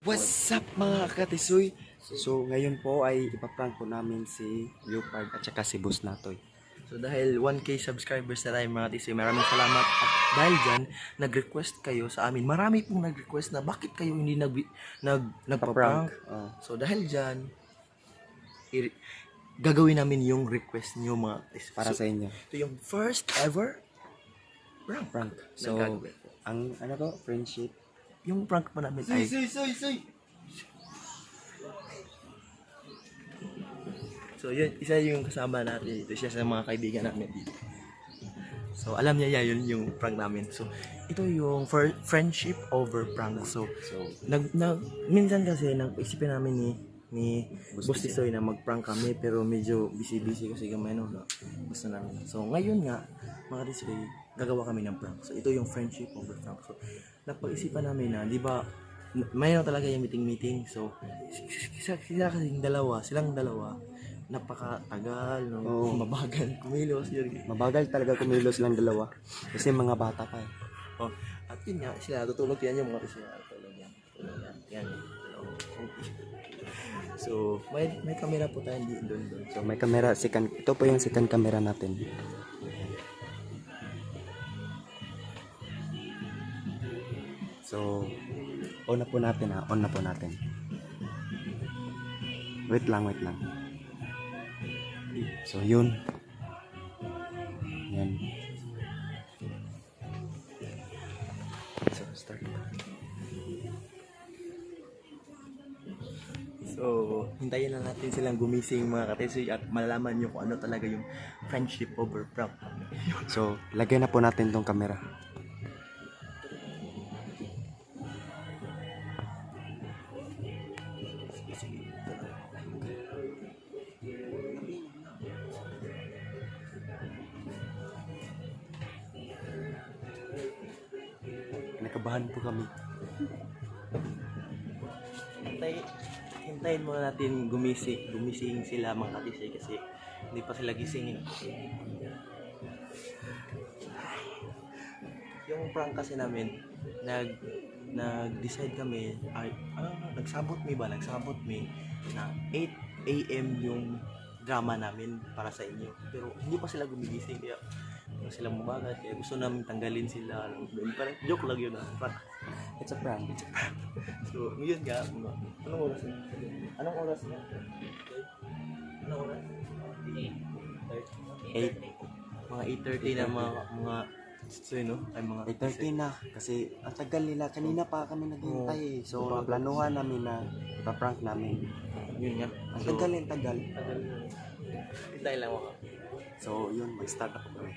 What's up, mga katisoy? So ngayon po ay ipaprank po namin si Leopard at saka si Boss Natoy. So dahil 1K subscribers na tayo, mga tisoy, maraming salamat. At dahil dyan, nag-request kayo sa amin. Marami pong nag-request na bakit kayo hindi nagpa-prank. Oh. So dahil dyan, gagawin namin yung request nyo, mga tisoy. Para So, sa inyo. ito yung first ever prank. Prank. So Na gagawin. ang ano to? Friendship. Yung prank po namin ay So yun, isa yung kasama natin dito. Siya sa mga kaibigan namin dito. So alam niya yan, yun yung prank namin. So ito yung friendship over prank. So, So minsan kasi nag-isipin namin ni Boss Boss Tisoy na mag-prank kami, pero medyo busy-busy kasi kami, no, no, gusto namin. So ngayon nga, mga Tisoy, gagawa kami ng prank. So ito yung friendship over prank. So napag-isipan namin na, di ba, mayroon talaga yung meeting-meeting. So sila kasing dalawa, silang dalawa, napakatagal, no? Oo. Mabagal kumilos yun. Mabagal talaga kumilos lang dalawa. Kasi mga bata pa eh. Oh, at yun nga, sila natutulog yan yung mga sila natutulog yan. Tulog yan. Yan. Tulog. So, may camera po tayo doon doon. So may camera, second, ito po yung second camera natin. So on na po natin ha, on na po natin. Wait lang, wait lang. So yun. Yan. So start. So, hintayin lang natin silang gumising, mga katesoy, at malalaman nyo kung ano talaga yung friendship over prank. So lagay na po natin tong camera. Sige. Nakabahan po kami. Hintayin muna natin gumising sila, mga katesoy, kasi hindi pa sila gising eh. Yung prank kasi namin, nag-decide kami, ay, ano, nagsabot mi na 8 a.m. yung drama namin para sa inyo. Pero hindi pa sila gumigising, kaya parang sila mabagal, kaya gusto namin tanggalin sila. Parang joke lang yun, ah, prank. It's a prank. It's a prank. So, yun nga, anong oras na? Anong oras na? Anong oras? 8. Mga 8:30 na mga so, yun, no? Ay, mga 8:30 na kasi ang tagal nila, kanina pa kami naghihintay eh. So Oo. planuhan namin na ipaprank namin. Yun nga. Ang So, tagal, ang tagal. Tagal. Hintay lang ako. So yun, mag-start na po kami.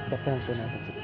Ipaprank po natin sila.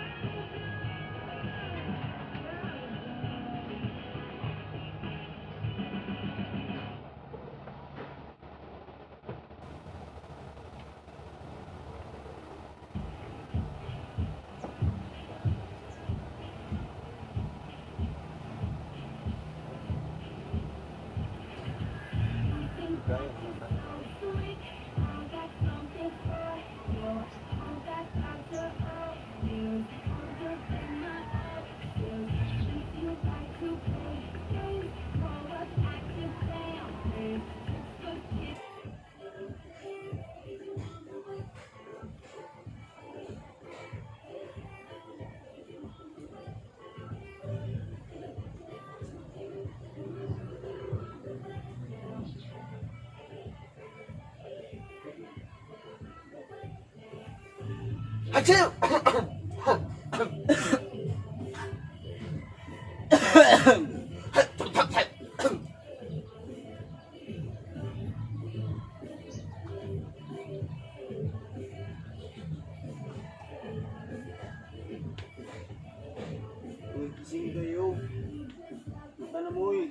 Gising kayo. Mata na mo eh.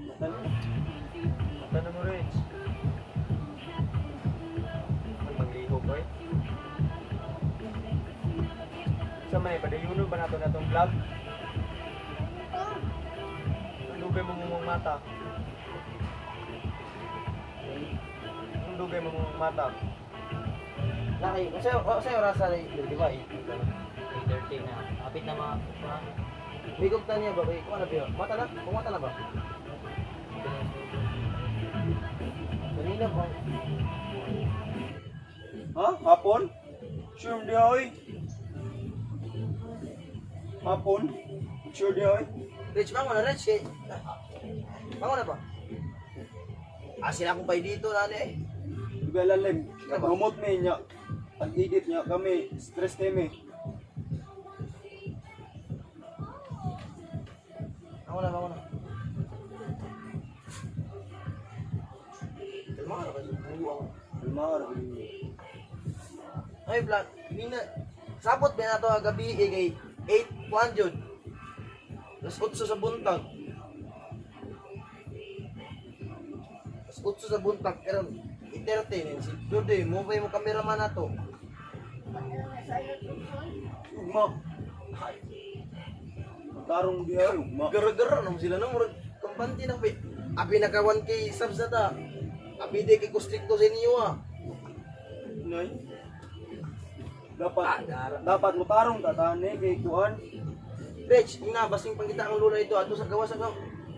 Mata na. Mata na mo, Rich. Ang maglihok ko eh. Sa may, padayuno ba nato na tong vlog? Ang dugay mo mong mata. Ang dugay mo mong mata. Naki, kasi oras na di ba? 8:30 na. Kapit na mga Bigog ta niya ba? Kay kuha na ba? Mata na? Kumata na ba? Kanina pa. Ha? Hapon? Sure di oy. Hapon? Sure di oy. Rich, bangon na, Rich. Kay... Bangon na ba? Ah, sila akong pay dito, nani eh. Di ba lalim? Nagmumot mi niya. Pag-edit niya kami, stress kami. Bangon na, bangon na. Kalma ka na ba? Buang. Kalma ra ba? Ay, vlog. Nina, sabot ba na ito gabi eh, kay 8 kuan yun. Alas 8 sa buntag. Alas 8 sa buntag. Karon, 8:30 si Dudoy, mo pa yung cameraman na to. Ugma. Tarong di oy, ugma. Gara-gara naman sila no, murag kampante na pa. Abi naka 1K subs na ta. Abi di kay kustrikto sa inyo ah. Nay. Dapat Ah, dara. dapat mo tarong tatane kay kuan. Rich, ina basing pangita ang lula ito ato sa gawas sa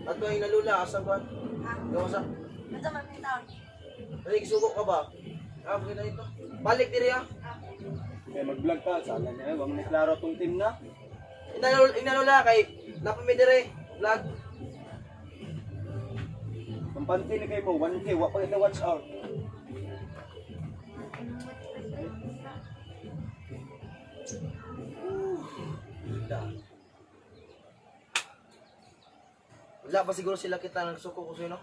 ato ay nalula asa ba? Gawas sa. Ano man taon? Dali gisugo ka ba? Ah, kita ito. Balik diri ah. Kay mag-vlog ka sala niya, wag ni klaro tong team na. Inalula kay napami dire vlog. Kampante ni kay mo 1K wa pa kita watch out. Da. Wala pa siguro sila kita nagsuko ko sino.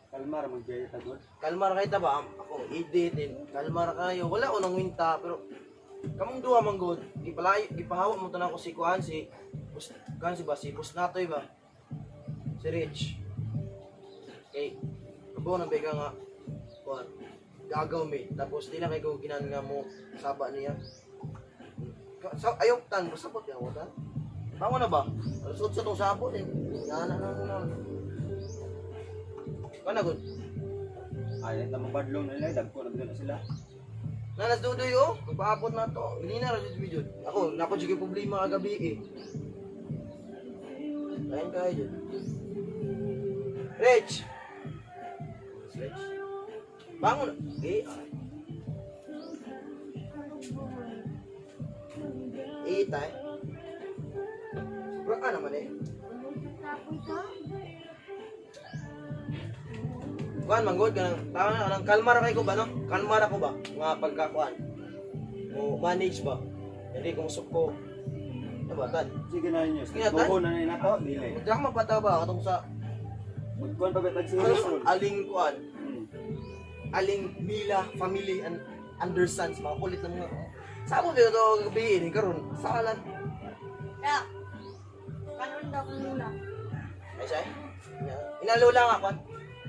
Kalma ra magbiyaya ta god. Kalma ra kayo ta ba? Ako edit din. Kalma ra kayo. Wala ko nang winta pero kamong duha man god. Gipalayo gipahawa mo tanan ko si kuan si Bus, kuan si ba si Bus Natoy ba? Si Rich. Kay abo nang bega nga kuan. Gagaw mi. Tapos di na kay ko ginan nga mo saba niya. Sa ayaw tan basta po tiyaw tan. Bangon na ba? Alas 8 tong sabot eh. Na na na na. Kuan na god. Ay, ta mabadlong na nila, dagko na bigla na sila. Nanas dudoy oh, magpaabot na to. Ganina ra jud jud. Ako, nako jud kay problema kagabi eh. Kain kayo jud. Rich. Rich. Bangon. Eh. Ay. Eh, tay. Bro, ka naman eh. Kuan manggod ka nang tama na nang kalma ra kay ko ba no? Kalma ra ko ba nga pagkakuan. Mo manage ba? Hindi ko musuko. Ano ba tan? Sige na ninyo. Sige na, tan. Buho na ni nato, dili. Drama pa ta ba katong sa Magkuan pa betag series ron. aling kuan, Hmm. aling Mila family and understands mga kulit ng mga. Sa mo to gabi ni karon salan. Da. Kanon daw kang lula. Ay say. Inalula nga kuan.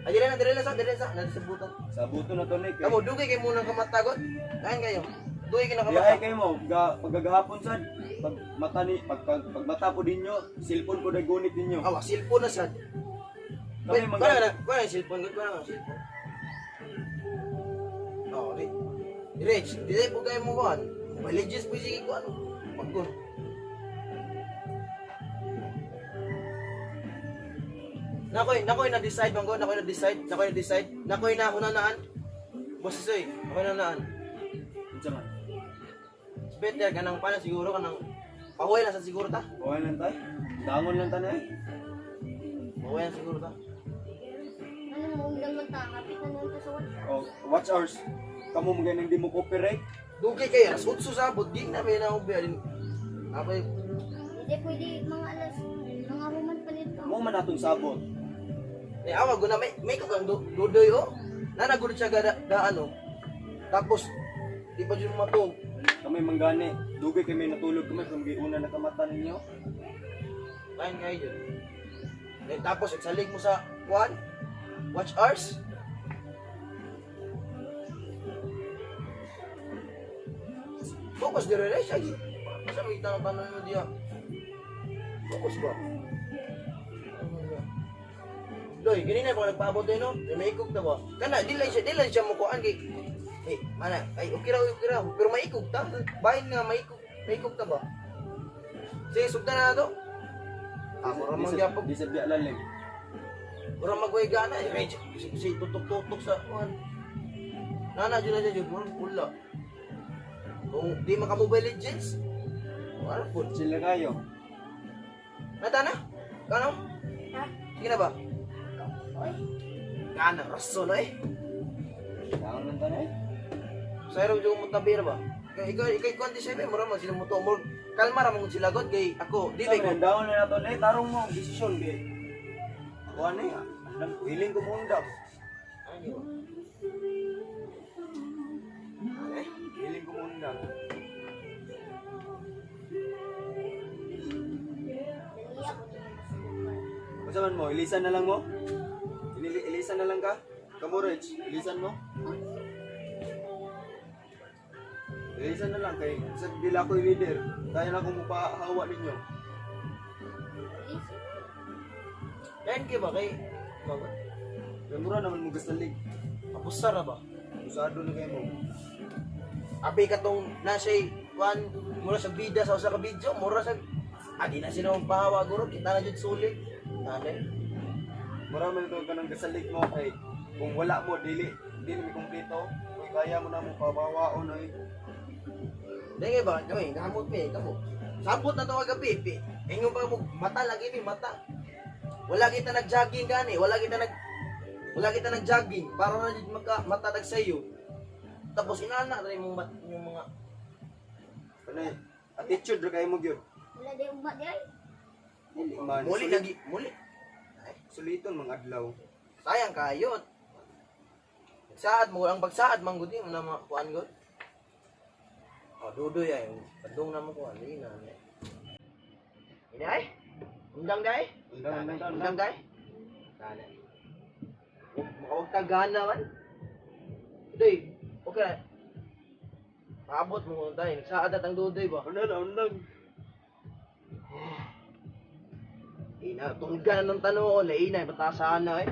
Ay dire na dire na sa dire na sa nasa butan. Sa buto na to ni. Kamo dugay kay muna kamatagot. Kain kayo. Dugay kay Dihay nakamata. kayo mo, ga, pagkagahapon sad, pag mata ni, pag, pag, pag mata po ninyo, cellphone po gunit ninyo. Awa cellphone na sad. Kami Wait, mga- kuha na, kuha na yung cellphone, kuha na yung cellphone. Oh, Rich, di tayo po kayo mo kuhan. Religious po sige kuhan. Pagkun. Nakoy, nakoy na decide banggo, nakoy na decide, nakoy na decide, nakoy na hunanaan. Boss Isoy, nakoy na naan. Unsa man? It's better kanang paano siguro kanang pahuway na sa siguro ta. Okay lang tay. Dangon lang tanay. Pahuway na siguro ta. Ano mo undang man ta? Kapit na nun ta sa WhatsApp. Oh, watch hours. Kamo mga nang di mo copyright. Dugay kayo, alas 8 sa abot, di na may naubya din. Apay, Hindi pwede mga alas mga human pa nito. Mo man atong sabot. Eh, awa, guna, may kugang dudoy, oh. Nanagulot siya ga, ga ano. Tapos, di pa dyan matog. Kami manggani, dugay kami natulog kami kung giuna na kamata ninyo. Kain kayo dyan. Then, tapos, nagsalig mo sa kuan, watch hours. Focus dire rin siya. Masa may tanong-tanong mo diya? Focus ba? Doy, gini na pa nagpaabot din no. May maikog na ba? Kana di lang siya mo kuan kay eh, mana, ay okay ra, pero maikog ta. Bahin nga maikog, maikog ta ba? Sige, sugdan na to. Ah, mura man gyapon. Di sa biya lalim. Mura magway gana eh. Medyo si tutok-tutok sa kuan. Nana jud na jud, mura pula. Kung di maka Mobile Legends, wala po. Chill na kayo. Nata na? Kano? Ha? Sige na ba? Oy. Kana, rason eh. Taon lang ta na eh. Sa iro jud mo tabi ra ba? Kay ikaw ikaw kuan di siya mura man sila mo to. Mur kalma ra man gud sila god kay ako di ba Sabi, down na nato na eh. Tarong mo ang desisyon di. Ako ano eh. Andam, willing ko mundam. Ano ba? Eh? Willing ko mundam. Naniya ko din mas lupa. Unsa man mo, ilisan na lang mo? Ilisan na lang ka? Kamo Rich, ilisan mo? Ilisan na lang kay sa dila ko leader. Kaya na akong mupahawa ninyo. Easy. Kain kay ba kay mga Kay mura naman mo gasalig. apusar ra ba? Usado na kayo mo. Abi katong nasa kuan mura sa bida sa usa ka video, mura sa ah, di na sila magpahawa guro, kita na jud sulit. Nanay. Mura man ito ka ng gasalig mo kay kung wala mo dili dili mi kumpleto. Kung kaya mo na mo pabawaon ay Dahil kay ba, kami, nahamot mi, kamo. Sabot na to kagabi, pi. Ingon pa mo, mata lagi mi, mata. Wala kita nag-jogging gani, wala kita nag-jogging para na jud magka mata sayo. Tapos inana rin mong mat, yung mga kanay attitude ra kayo mo gyud. Wala di ugma di ay. Dili man. muli lagi, muli. Suliton mga adlaw. Sayang kayo. Saad mo ang pagsaad man gud mo na makuan gud. Oh, dudoy ay padung na mo kuan di na. Inay? Undang day? Undang, undang, undang. Undang day? Tana. Makawag ta gana man. Dudoy, okay na. Paabot mo tayo. Nagsaad at ang dudoy ba? Undang, undang. Ina, tungga na ng tanong ko, laina, batasan na eh.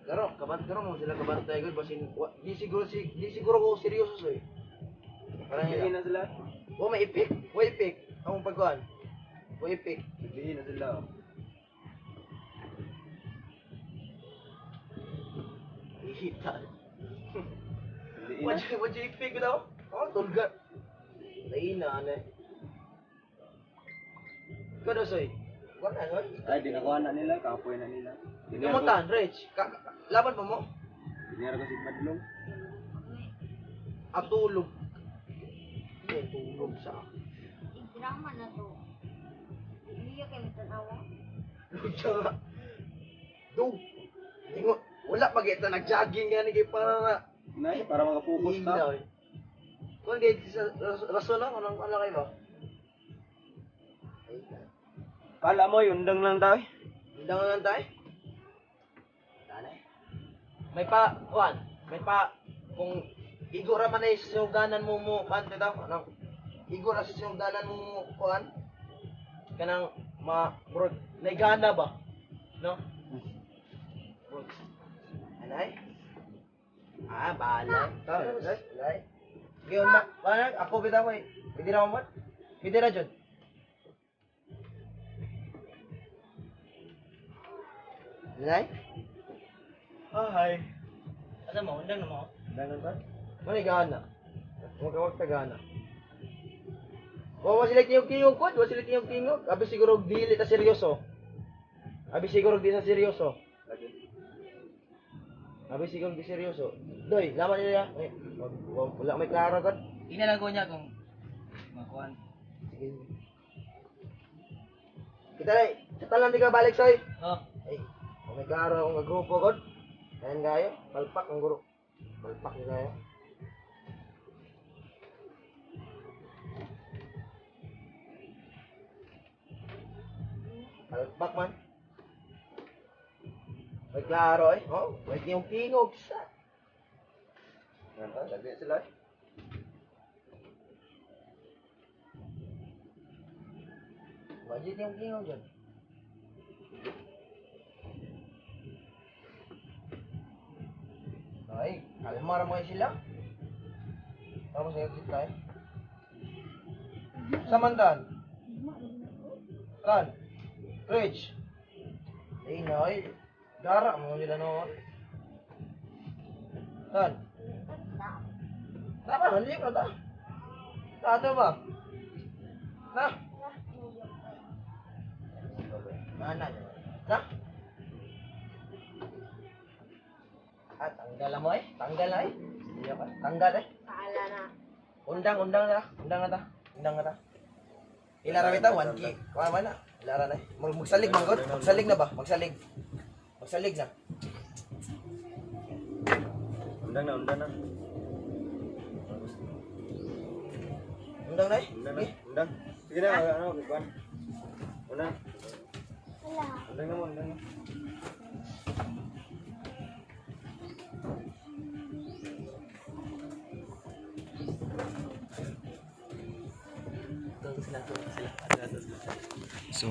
Garo, kabant garo mo sila kabantay ko, basin wa, di siguro ko seryoso soy. Parang Sabihin nila. na sila. Wa may ipik, wa ipik. Akong pagkuan. Wa ipik. Sabihin na sila. Ihita. Sabihin Wa na. wa ipik daw. Oh, tulga. Laina ano. Ikaw daw soy. Wa na soy. Ay, dinakuha na nila, kapoy na nila. Kamutan, Rich. Laban pa mo? Dinero ko si Padlong. Atulog. Eh, tulog sa I-drama na to. Hindi kay mitanawa. Lucha. Do. Ingo, wala pa kita nag-jogging gani kay para na. Nay, para makapokus Hila, ka. eh. Kung di sa rason na kung ano kayo ba? Ay, Kala mo, yundang lang tayo. Undang na lang tayo. Tana. May pa, kuan, may pa kung igo ra man ay sugdanan mo mo kuan bitaw anong igo ra sa sugdanan mo mo kuan kanang ma murag naigana ba no murag anay ah bahala tara ay Giyon na, wala ako bitaw ko eh. Pwede na mo? Pwede na jud. Anay? Oh, hi. Asa mo? Undang na mo? Danan ba? Muna gana. Huwag ka gana. Wa sila tingog-tingog ko, wa sila tingog-tingog. Abi siguro dili ta seryoso. Abi siguro di sa seryoso. Lagi. Abi siguro di seryoso. Doy, laban nila. Eh, wala may klaro god. Ina lang ko niya kung makuan. Sige. Kita lang, kita lang di ka balik soy. Oh, Ay, wa may klaro akong grupo god. Ayan kayo, palpak ang guro. Palpak ni kayo. Palpak man. May klaro eh. Oh, may yung tingog sa. Lagi sila eh. Budget yung tingog dyan. Ay, kalma ra mo kayo sila. Tapos sa kita eh. Samantan. Tan. Rich. Ay, nay. Gara mo nila noon. Tan. Tama, mali ko ta. Tato ba? Na. Mana? Na? Ah, tanggal na mo eh. Tanggal na eh. Sige ka. Tanggal eh. Paala na. Undang, undang na. Undang na ta. Undang na ta. Ilara kita, 1K. Kuha man na. Ilara na eh. Magsalig man god. Magsalig na ba? Magsalig. Magsalig na. Undang na, undang na. Undang na eh. Undang na, undang. Sige na, ano, kuan. Undang. Wala. Undang na mo, undang na. So,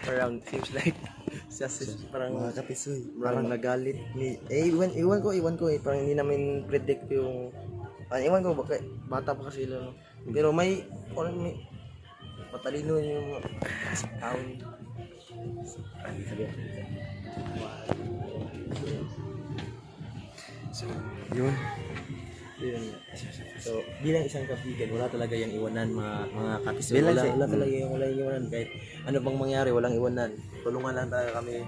parang seems like siya parang Mga katisoy. parang nagalit ni eh iwan ko eh parang hindi namin predict yung ah, iwan ko bakit bata pa kasi sila no pero may parang may matalino yung mga tao. So, yun. Yun nga. So, bilang isang kaibigan, wala talaga yung iwanan mga katisoy. Bilang Wala, wala talaga yung wala yung iwanan. Kahit ano bang mangyari, walang iwanan. Tulungan lang talaga kami.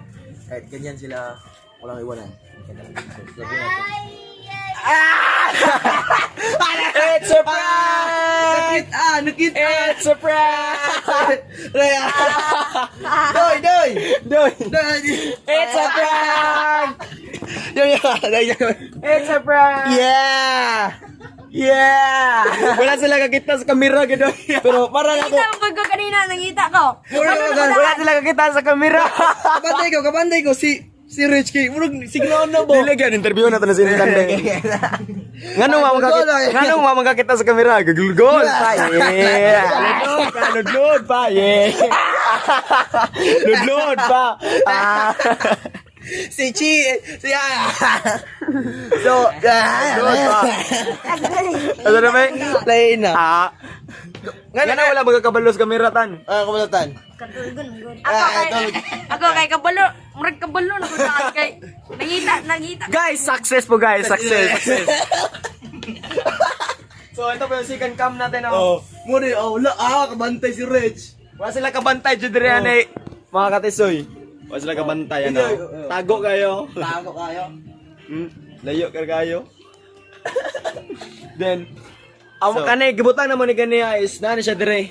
Kahit ganyan sila, walang iwanan. So, sabi natin. It's a prank! Nakita! Nakita! It's a prank! Doy! Doy! Doy! Doy! It's a prank! Doy! Doy! It's a prank! Yeah! Yeah! Wala sila kakita sa kamera, gano'n. Pero parang ako, Nakita mo ko kanina, nangita ko. Wala sila kakita sa kamera. kabantay ko, si Rich K. Murag, signal na ba? Dili gan interview na to na si Nintendo. Ngano wa magkakita? Ngano wa magkakita sa kamera? Gagulgol pa. Yeah. Ludlod pa, ludlod pa. Yeah. Ludlod pa. Ah. Si Chi, si ah. So, Ludlod pa. Ano na ba? Lain na. Ah. Ngano wala magkakabalo sa kamera tan? Ah, kabalatan. Katulgon, good. Ako kay kabalo, murag kabalo na ko sa kay nangita, nangita. Guys, success po guys, success. Success. So ito po yung second cam natin oh. Oh, muri, oh, wala, ah, kabantay si Rich. Wala sila kabantay jud diri ani mga katisoy. Wala sila kabantay ano. Tago kayo. Tago kayo. Layo kar kayo. Then ang so, kanay gibutang namo ni kaniya is naa ni siya dire.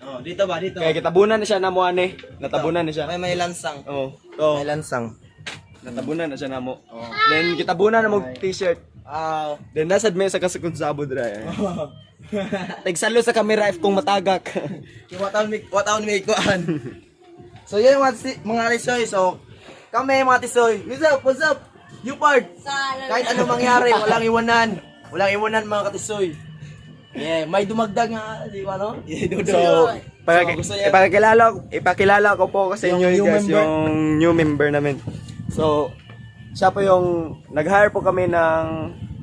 Oh, dito ba, dito. Kaya gitabunan na siya namo ani. Natabunan na siya. May lansang. Oh, oh. May lansang. Natabunan na siya namo. Then gitabunan na mo t-shirt. Ah, Then nasad may sa kasukod sabo dire. Tigsalo sa kamera if kung matagak. Yung what on may kuan. So yun mga, mga tisoy. So kami mga tisoy. What's up? What's up? You part. Kahit anong mangyari, walang iwanan. Walang iwanan mga katisoy. Yeah, may dumagdag nga, di ba no? Yeah, So, gusto niya- ipakilala ko po kasi Yung inyo new guys, member. yung new member namin. So, siya po yung nag-hire po kami ng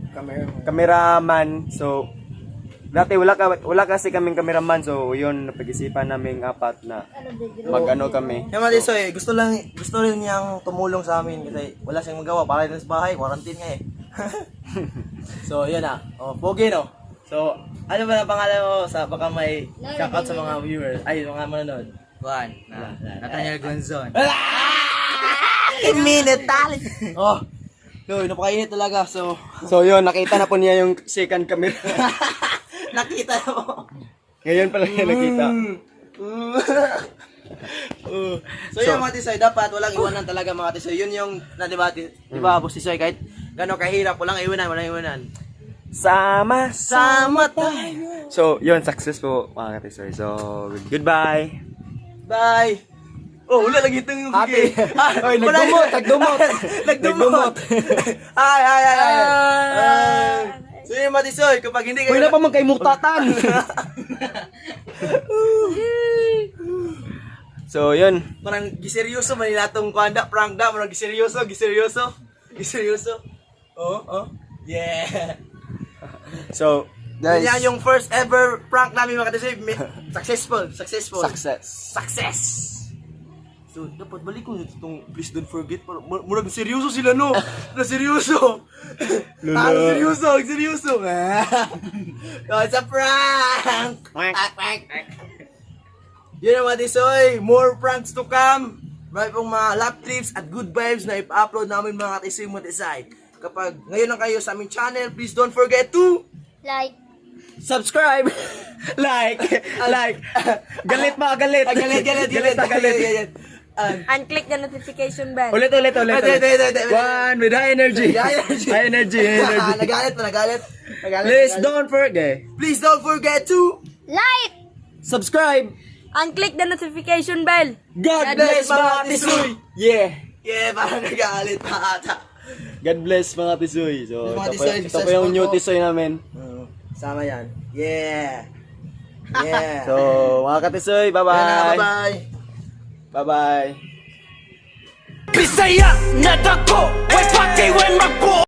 Camera. cameraman. So, dati wala kasi kaming cameraman. So, yun napag-isipan namin apat na mag-ano kami. Yung mga tisoy, gusto rin niyang tumulong sa amin kasi wala siyang magawa para din sa bahay, quarantine nga eh. So, yun na. Oh, pogi no. So, ano ba ang pangalan mo sa baka may shoutout sa mga viewers, ay mga manonood? Juan, na, Nathaniel Gonzon. Minute talent. Oh. No, napakainit talaga. So, So, yun nakita na po niya yung second camera. nakita na mo. Ngayon pala niya nakita. So, yun, mga tisoy, dapat walang iwanan talaga, mga tisoy. Yun yung, na, di ba, di ba, Boss Tisoy, kahit gano'n kahirap, walang iwanan, walang iwanan. Sama, Sama tayo! So, yun, success po, mga katisoy. So, goodbye. Bye! Oh, wala lagi itong yung Happy. Ah, Oy, wala. nagdumot, nagdumot. Nagdumot. Ay, ay, ay, ay. Ay. So yun, mga tisoy, kapag hindi kayo Wala pa man kay muktatan. So, yun. Parang giseryoso man nila itong kwanda, prank da, parang giseryoso, giseryoso, giseryoso. Oh. Yeah. So, Guys, Yan yung first ever prank namin, mga katisoy. Successful, successful. Success. Success! So, dapat balik ko itong "Please don't forget." Parang, murag seryoso sila, no? Na seryoso. Ah, seryoso, seryoso. No, it's a prank! Prank, prank. Yun ang mga tisoy. More pranks to come. Marami pong mga lap trips at good vibes na ipa-upload namin, mga katisoy, mga tisay. Kapag ngayon lang kayo sa aming channel, please don't forget to Like. Subscribe, like, like. Galit mga galit. Ah, galit, galit, galit, galit, galit. galit. Ah, And click the notification bell. Ulit, ulit, ulit. Ulit, Ulit. ulit, ulit, ulit. One with high energy. High energy. High energy, high energy. Nagalit pa, nagalit. Nagalit, Please nagalit. don't forget. Please don't forget to Like. Subscribe. And click the notification bell. God God bless, bless, mga mga tisoy. Yeah. Yeah, parang nagalit pa ata. God bless, mga tisoy. So, Mga ito tisoy, pa, ito pa yung new successful po. tisoy namin. Sama yan. Yeah. Yeah. So, mga katisoy, Yan na, bye-bye. bye-bye. Bye-bye. Bisaya na dako, way pati way magbuo.